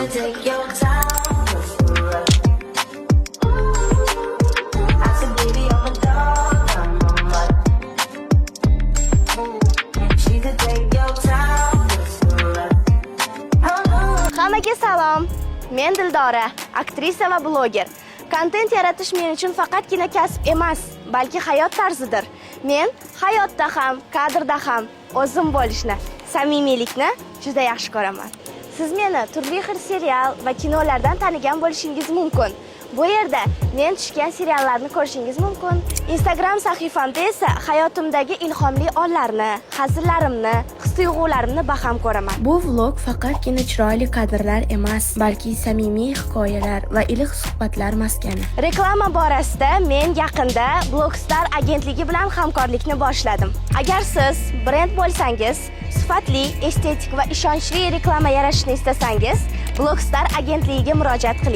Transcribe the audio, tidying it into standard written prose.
could take your time, whisperer. I said, baby, I'm a dog, I'm a mutt. She could take your time, whisperer. Hammaga salom. Men Dildora, aktrisa va bloger. Kontent yaratish men uchun faqatgina kasb emas, balki hayot tarzidir. Men hayotda ham, kadrda ham o'zim bo'lishni, samimiylikni juda yaxshi ko'raman. Siz meni turli xil serial va kinolardan tanigan bo'lishingiz mumkin. Bu yerda men tushgan seriallarni ko'rishingiz mumkin. Instagram sahifamda esa hayotimdagi ilhomli onlarni, hazillarimni, his-tuyg'ularimni baham ko'raman. Bu vlog faqatgina chiroyli kadrlar emas, balki samimiy hikoyalar va iliq suhbatlar maskani. Reklama borasida men yaqinda Blogstar agentligi bilan hamkorlikni boshladim. Agar siz brend bo'lsangiz, sifatli, estetik va ishonchli reklama yaratishni istasangiz, Blogstar agentligiga murojaat qiling.